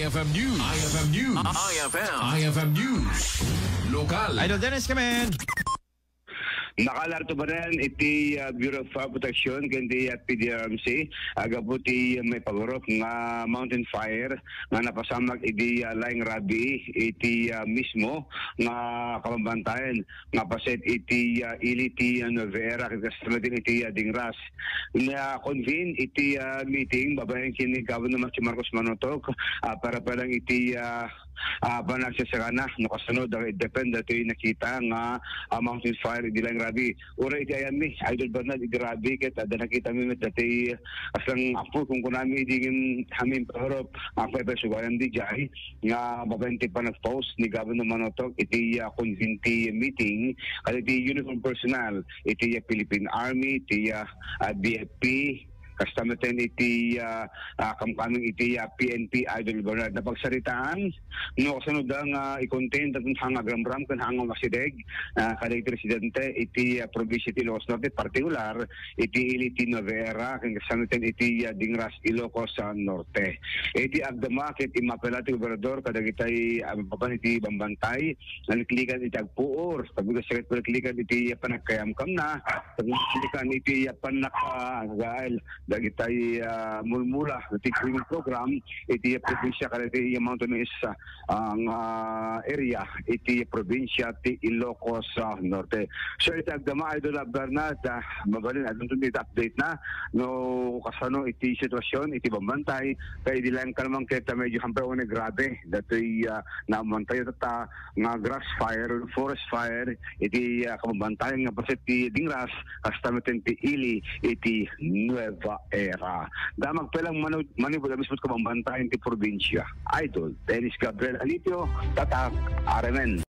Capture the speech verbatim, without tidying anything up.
I F M News. I F M News. I F M. I F M News. Lokal. Idol Dennis, come in. Nakalarto pa rin iti, ah, Bureau of Fire Protection ken ti, ah, P D R M C, agapu ti may pagurop nga mountain fire nga napasamak iti, ah, Laing Rabi iti, ah, mismo nga kabambantayan nga paset iti, ah, ili ti, ah, Nueva Era, ket kasta met iti, ah, Dingras. Na-convene iti, ah, meeting babaen ken ni Governor Marcos Manotok, ah, para pa lang iti, ah, ah, panagsasakana, no, kasano, da-, depende iti nakita nga, ah, mountain fire iti Laing Rabi. Uray iti ayanmi, Idol Bernard, iti Rabi, ket adda nakita mi met dati, aslang apo, kunkunami, idi ngin amin pagurop, ah, pwede sugayan di jay, nga babaen ti panagpost ni Governor Manotok iti, ah, convene ti meeting, kada iti uniform personnel, iti, ah, Philippine Army, iti, ah, ah, B F P, kasta met iti, ah, ah, kamkaming iti, ah, P N P, Idol Bernard. Napagsaritaan, no, kasano da nga i-contain, datun hanga agramram, ken hanga masideg, ah, kada iti residente, iti, ah, probinsya ti Ilocos Norte, partikular, iti ili ti Nueva Era, ken kasta met iti, ah, Dingras, Ilocos, ah, Norte. Iti agdama, ket immapela ti gobernador, kadagitay, ah, papan iti bambantay, naliklikan iti agpuor, tapno sakit naliklikan iti panagkayamkamna, tapno naliklikan iti panaka-, gael, dagitay, ah, mulmula, iti training program, iti probinsya, kada iti mountainous, ah, ang, ah, area, iti probinsya ti Ilocos, ah, Norte. So, iti agdama, Idol Bernard, ah, mabalin, adun ti update na, no, kasano iti sitwasyon, iti bambantay, kay di lang ka naman kita medyo hampir una grabe, datoy, ah, naman tayo tata, nga grass fire, forest fire, iti, ah, kabambantayan nga paset ti Dingras, kasta met ti ili, iti Nueva Era. Damag pa lang manu-, manibud a mismo kabambantayan ti probinsya. Idol, Dennis Gabriel Alitio, Tatak, R M N.